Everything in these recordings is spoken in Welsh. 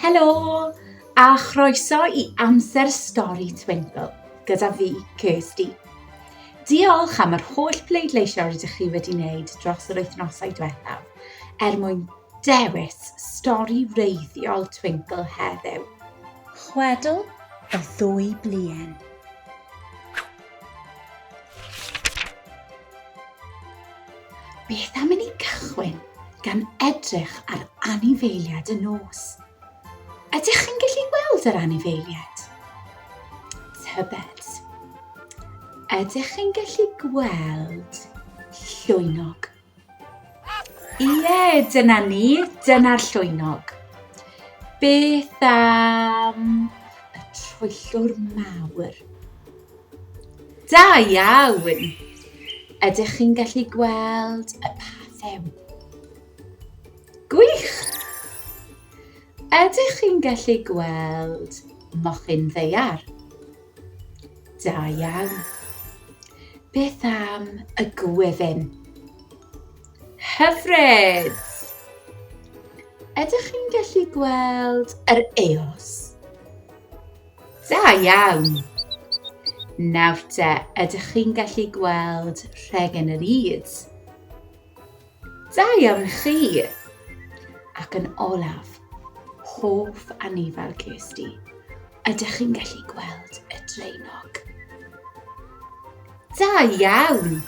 Helo, a chroeso i Amser Stori Twinkl gyda fi, Kirsty. Diolch am yr holl pleidleisio rydych chi wedi wneud dros yr wythnosau diwethaf er mwyn dewis stori wreiddiol Twinkl heddiw. Chwedl y ddwy bluen. Beth am i ni gychwyn gan edrych ar anifeiliaid y nos? Ydych chi'n gallu gweld yr anifeiliaid? Tybed. Ydych chi'n gallu gweld llwynog? Ie, dyna ni, dyna'r llwynog. Beth am y troellwr mawr? Da iawn! Ydych chi'n gallu gweld y pathew? Gwych! Ydych chi'n gallu gweld mochyn ddaear? Da iawn. Beth am y gwyfyn? Hyfryd! Ydych chi'n gallu gweld yr eos? Da iawn! Nawr te, ydych chi'n gallu gweld rhegen yr ŷd? Da iawn chi! Ac yn olaf, hoff anifail Kirsty, ydych chi'n gallu gweld y draenog? Da iawn!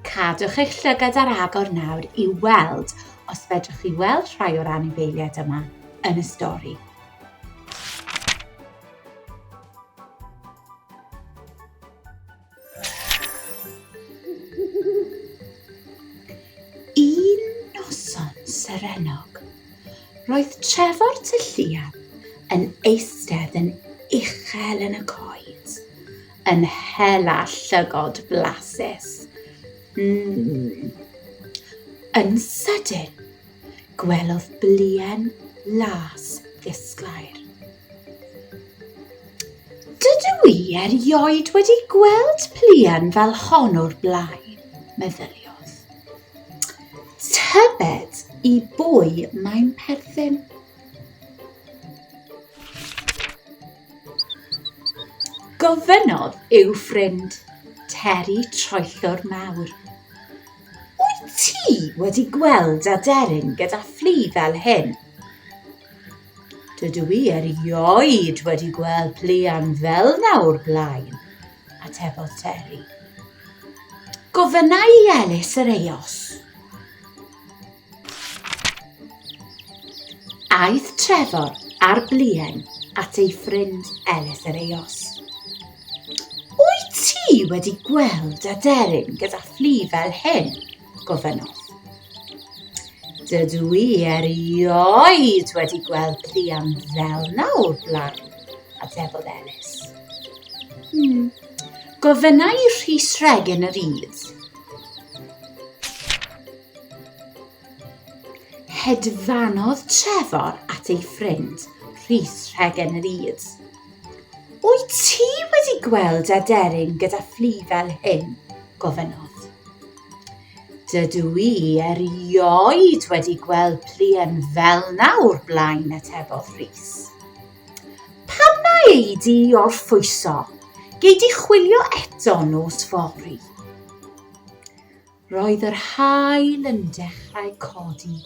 Cadwch eich llygad ar agor nawr i weld os fedrwch chi weld rhai o'r anifeiliaid yma yn y stori. Un noson serennog, roedd Trefor Tylluan yn eistedd yn uchel yn y coed, yn hela llygod blasus. Mm. Yn sydyn, gwelodd bluen las ddisglair. Dydw i erioed wedi gweld pluan fel hon o'r blaen, meddyliodd. Tybed i bwy mae'n perthyn? Gofynnodd i'w ffrind, Terry Troellwr Mawr. Wyt ti wedi gweld aderyn gyda phlu fel hyn? Dydw i erioed wedi gweld pluan fel 'na o'r blaen, atebodd Terry. Gofynna i Elis yr Eos. Aeth Trefor a'r bluen at ei ffrind Elis yr Eos. Wyt ti wedi gweld aderyn gyda phlu fel hyn? gofynnodd. Dydw i erioed wedi gweld pluan fel 'na o'r blaen, atebodd Elis. Hmm. Gofynna i Rhys Rhegyn yr Ŷd. Hedfanodd Trefor at ei ffrind, Rhys Rhegyn yr Ŷd. Wyt ti wedi gweld aderyn gyda phlu fel hyn? gofynnodd. Dydw i erioed wedi gweld pluen fel 'na o'r blaen, atebodd Rhys. Pam na ei di i orffwyso? Gei di chwilio eto nos fory. Roedd yr haul yn dechrau codi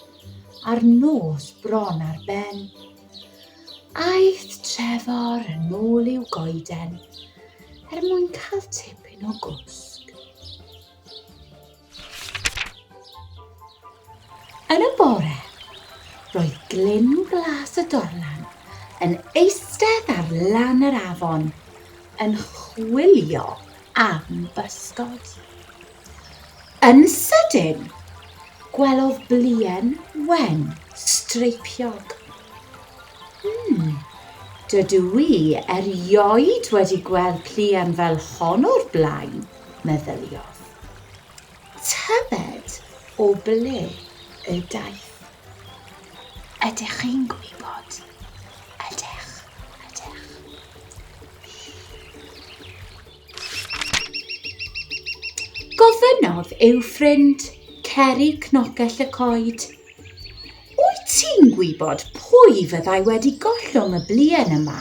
a'r nos bron ar ben. Aeth Trefor yn ôl i'w goeden er mwyn cael tipyn o gwsg. Yn y bore, roedd Glyn Glas y Dorlan yn eistedd ar lan yr afon yn chwilio am bysgod. Yn sydyn, gwelodd bluen wen streipiog. Hmm, dydw i erioed wedi gweld pluen fel hon o'r blaen, meddyliodd. Tybed o ble y daeth? Ydych chi'n gwybod? Ydych, ydych. Gofynnodd i'w ffrind, Ceri Cnocell y Coed, Wyt ti ti'n gwybod pwy fyddai wedi gollwng y bluen yma?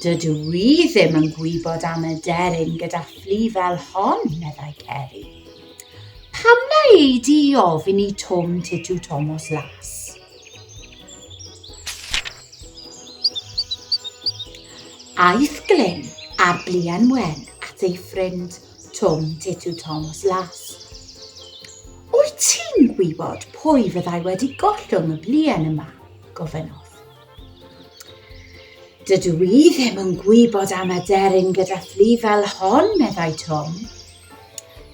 Dydw i ddim yn gwybod am y deryn gyda phlu fel hon, meddai Ceri. Pam na ei di i ofyn i Twm Titw Tomos Las? Aeth Glyn a'r Bluen Wen at ei ffrind Twm Titw Tomos Las. Wyt ti'n gwybod pwy fyddai wedi gollwng y bluen yma? gofynnodd. Dydw i ddim yn gwybod am aderyn gyda phlu fel hon, meddai Twm.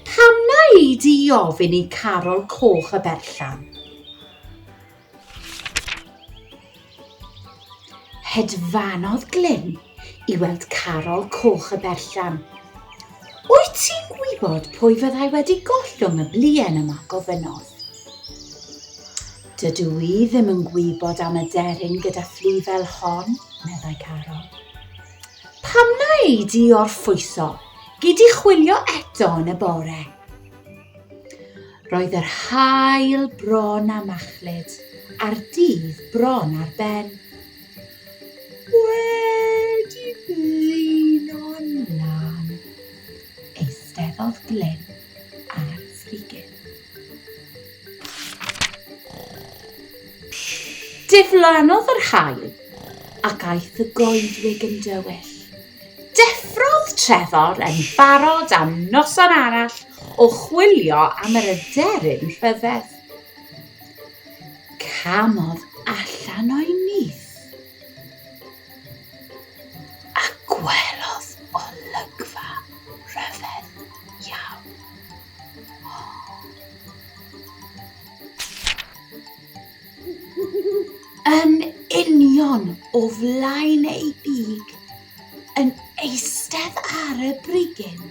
Pam na ei di ofyn i Carol Coch y Berllan? Hedfanodd Glyn i weld Carol Coch y Berllan. Wyt ti'n gwybod pwy fyddai wedi gollwng y bluen yma? gofynnodd. Dydw i ddim yn gwybod am y deryn gyda phlu fel hon, meddai Carol. Pam na ei di orffwyso? Gei di chwilio eto yn y bore. Roedd yr haul bron â machlud, a'r dydd bron ar ben. Wedi blino'n lân, eisteddodd Glyn ar frigyn. Diflannodd yr haul, ac aeth y goedwig yn dywyll. Deffrodd Trefor yn barod am noson arall o chwilio am yr aderyn rhyfedd. Camodd allan o'i nyth a gwelodd olygfa rhyfedd iawn. Yn union o flaen ei big, yn eistedd ar y brigyn,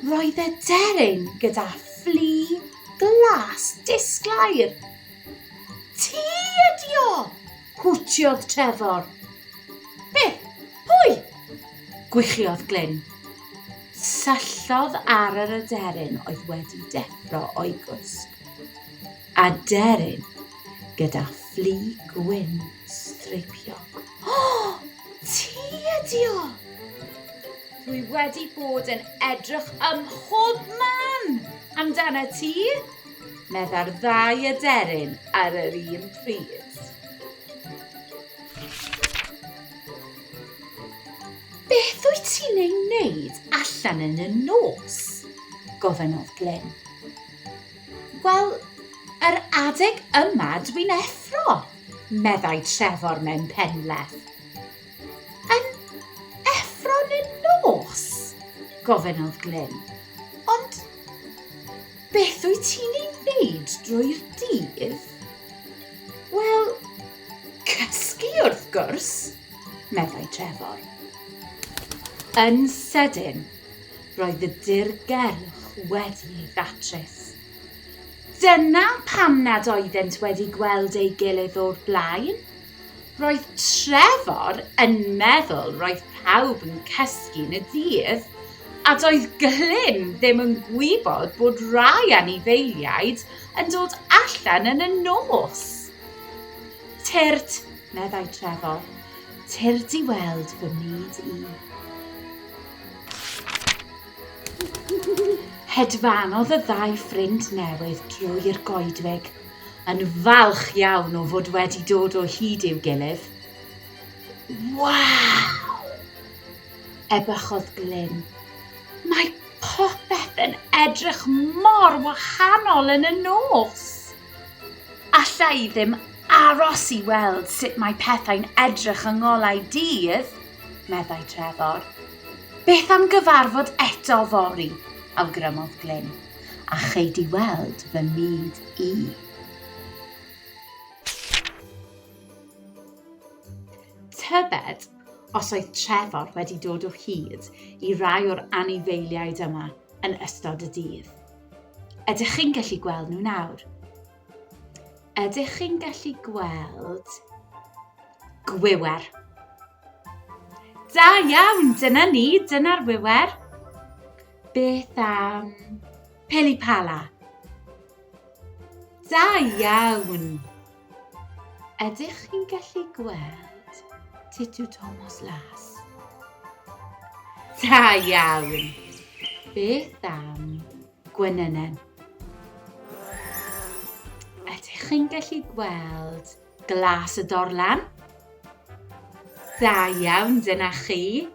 roedd y deryn gyda phlu glas disglair. Ti ydi o! hwtiodd Trefor. Be? Pwy? Gwichiodd Glyn. Syllodd ar yr aderyn oedd wedi deffro o'i gwsg. Aderyn gyda phlu gwyn streipiog. O! Ti ydi o! Dwi wedi bod yn edrych ym mhob man amdana ti, meddai'r ddau aderyn ar yr un pryd. Beth wyt ti'n ei wneud allan yn y nos? gofynnodd Glyn. Wel, yr adeg yma dwi'n effro, meddai Trefor mewn penbleth. Yn effro yn y nos? gofynnodd Glyn. Ond beth wyt ti'n ei wneud drwy'r dydd? Wel, cysgu wrth gwrs, meddai Trefor. Yn sydyn, roedd y dirgelwch wedi ei ddatrys. Dyna pam nad oeddent wedi gweld ei gilydd o'r blaen. Roedd Trefor yn meddwl roedd pawb yn cysgu yn y dydd, a doedd Glyn ddim yn gwybod bod rai anifeiliaid yn dod allan yn y nos. Tyrd, meddai Trefor, tyrd i weld fy myd i. Hedfanodd y ddau ffrind newydd drwy'r goedwig, yn falch iawn o fod wedi dod o hyd i'w gilydd. Waw! Ebychodd Glyn. Mae popeth yn edrych mor wahanol yn y nos. Alla i ddim aros i weld sut mae pethau'n edrych yng ngolau dydd, meddai Trefor. Beth am gyfarfod eto fory, awgrymodd Glyn, a chei di weld fy myd i. Tybed os oedd Trefor wedi dod o hyd i rai o'r anifeiliaid yma yn ystod y dydd. Ydych chi'n gallu gweld nhw nawr? Ydych chi'n gallu gweld gwiwer? Da iawn, dyna ni, dyna'r wiwer. Beth am pili pala? Da iawn! Ydych chi'n gallu gweld Titw Tomos Las? Da iawn! Beth am gwenynen? Ydych chi'n gallu gweld glas y dorlan? Da iawn, dyna chi.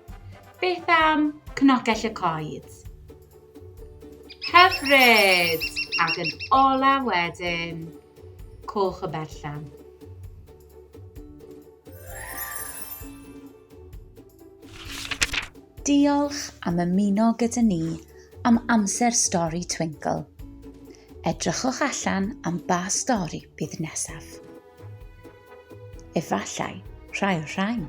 Beth am cnocell y coed? Hyfryd! Ac yn ola wedyn, coch y berllan. Diolch am ymuno gyda ni am amser stori Twinkle. Edrychwch allan am ba stori bydd nesaf. Efallai rhai o'r rhain.